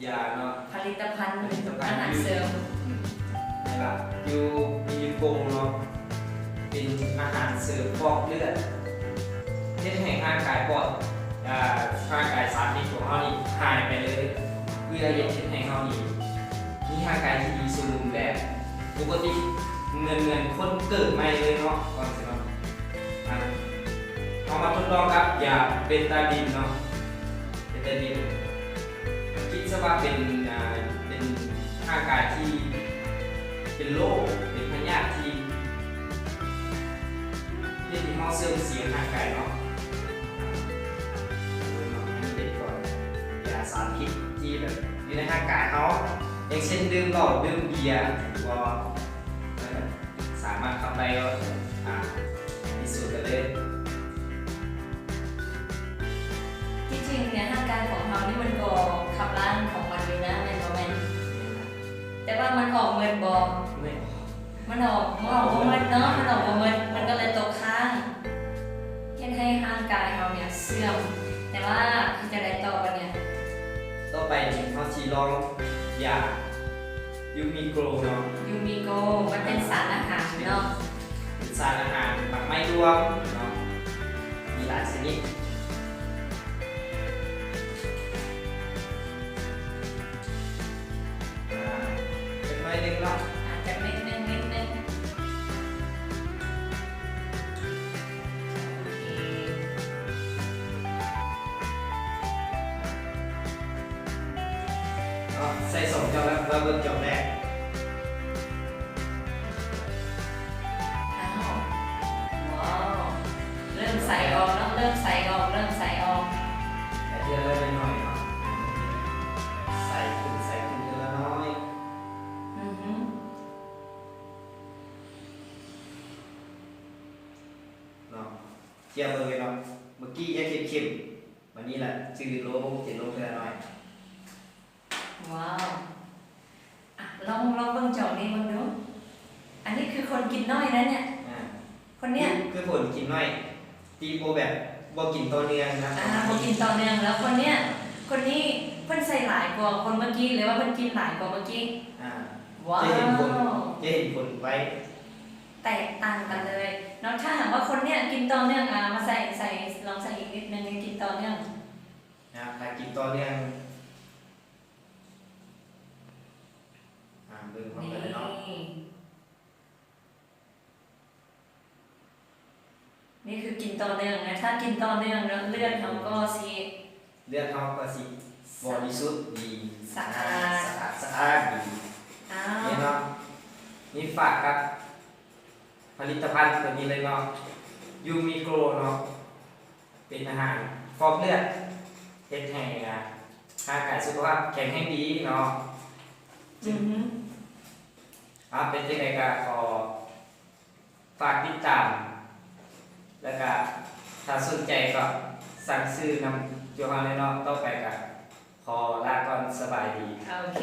ຢາເນາະ ຜະລິດຕະພັນ ຜະລິດຕະພັນອາຫານເສີມ ອືມ ແລ້ວກໍຢູ່ ມີຢູ່ກົງເນາະ ເປັນອາຫານເສີມຟອກເລືອດ ເຮັດໃຫ້ຮ່າງກາຍປອດ ອ່າ ຮ່າງກາຍສານພິດຂອງເຮົານີ້ຫາຍໄປເລີຍ ເພື່ອເຮັດ ເຮັດໃຫ້ເຮົານີ້ມີຮ່າງກາຍທີ່ດີສົມບູນແບບ. ປົກກະຕິເໝືອນ ເໝືອນຄົນເກີດໃໝ່ເລີຍເນາະ ວ່າຊັ້ນເນາະ. ອ່າ ເຮົາມາທົດລອງກັບຢາເບຕາດິນເນາະ ເບຕາດິນ ຄິດຊະວ່າເປັນ ອ່າ ເປັນຮ່າງກາຍທີ່ເປັນໂລກ ເປັນພະຍາດທີ່ເຮັດໃຫ້ເຮົາເສື່ອມເສຍຮ່າງກາຍເນາະ. ອັນນີ້ເປັນກ່ອນ ຢາສານພິດທີ່ແບບຢູ່ໃນຮ່າງກາຍເຮົາ ຢ່າງເຊັ່ນ ດື່ມເຫຼົ້າ ດື່ມເບຍ ຫຼືວ່າ ສາມາດຂັບໄລ່ເນາະ ອ່າ ພິສູດກັນເລີຍ. ທີ່ຈິງເນຍ ຮ່າງກາຍຂອງເຮົານີ້ມັນກໍຂັບລ້າງຂອງມັນຢູ່ນະ ແມ່ນບໍ່ແມ່ນ? ແມ່ນ. ແຕ່ວ່າມັນອອກເໝິດບໍ່? ແມ່ນ. ມັນອອກ ມັນອອກບໍ່ເໝິດເນາະ ມັນອອກບໍ່ເໝິດ ມັນກໍເລີຍຕົກຄ້າງ ເຮັດໃຫ້ຮ່າງກາຍເຮົາເນຍເສື່ອມ. ແຕ່ວ່າເຮັດຈັ່ງໃດຕໍ່ບັດເນຍ? ຕໍ່ໄປນີ້ເຮົາຊິລອງຢາ ຢູມີໂກຣເນາະ ຢູມີໂກຣ ມັນເປັນສານອາຫານເນາະ ເປັນສານອາຫານ ໝາກໄມ້ລວມເນາະ ມີຫຼາຍຊະນິດ ອ່າ ຈັກໜ້ອຍໜຶ່ງເນາະ ອ່າ ຈັກເມັດໜຶ່ງ ເມັດໜຶ່ງ. ເນາະ ໃສ່ສອງຈອກແລ້ວ ມາເບິ່ງຈອກແລກ. ອ້າວ ວ້າວ ເລີ່ມໃສອອກເນາະ ເລີ່ມໃສອອກ ເລີ່ມໃສອອກ ໃສ່ເທື່ອລະໜ້ອຍໆເນາະ ໃສ່ຂຶ້ນ ໃສ່ຂຶ້ນເທື່ອລະໜ້ອຍ ອືຮຶ ເນາະ. ທຽບເບິ່ງເລີຍເນາະ ເມື່ອກີ້ຍັງເຂັ້ມໆ ບາດນີ້ລະຈືດລົງ ຈືດລົງເທື່ອລະໜ້ອຍ. ວ້າວ ອ່ະ ລອງ ລອງເບິ່ງຈອກນີ້ເບິ່ງດູ ອັນນີ້ຄືຄົນກິນໜ້ອຍນະເນຍ ອ່າ ຄົນເນຍ ຄື ຄືຄົນກິນໜ້ອຍ ທີ່ບໍ່ແບບ ບໍ່ກິນຕໍ່ເນື່ອງນະ ອ່າ ປະມານ ບໍ່ກິນຕໍ່ເນື່ອງ ແລ້ວຄົນເນຍ ອ່າ ຄົນນີ້ເພິ່ນໃສ່ຫຼາຍກວ່າຄົນເມື່ອກີ້ ຫຼືວ່າເພິ່ນກິນຫຼາຍກວ່າເມື່ອກີ້? ອ່າ ວ້າວ ຈະເຫັນຜົນ ຈະເຫັນຜົນໄວ ແຕກຕ່າງກັນເລີຍເນາະ ຖ້າຫາກວ່າຄົນເນຍກິນຕໍ່ເນື່ອງ ອ່າ ມາໃສ່ ໃສ່ ລອງໃສ່ອີກນິດໜຶ່ງ ໃຫ້ກິນຕໍ່ເນື່ອງ ອ່າ ຖ້າກິນຕໍ່ເນື່ອງ ອ່າ ເບິ່ງພ້ອມກັນເລີຍເນາະ ນີ້ ນີ້ຄືກິນຕໍ່ເນື່ອງນະ ຖ້າກິນຕໍ່ເນື່ອງເນາະ ເລືອດເຮົາກໍຊິ ເລືອດເຮົາກໍຊິບໍລິສຸດດີ ສະອາດ ສະອາດ ສະອາດດີ ອ້າວ ນີ້ເນາະ ນີ້ຝາກກັບຜະລິດຕະພັນໂຕນີ້ເລີຍເນາະ ຢູມີໂກຣເນາະ ເປັນອາຫານຟອກເລືອດ ເຮັດໃຫ້ ອ່າ ຮ່າງກາຍສຸຂະພາບແຂງແຮງດີເນາະ ອືຮຶ ອ່າ ເປັນຈັ່ງໃດກໍຂໍ ຝາກຕິດຕາມ ແລ້ວກະຖ້າສົນໃຈກໍສັ່ງຊື້ນຳຈຸເຮົາແນ່ເນາະ ຕໍ່ໄປກໍຂໍລາກ່ອນ ສະບາຍດີ ໂອເຄ.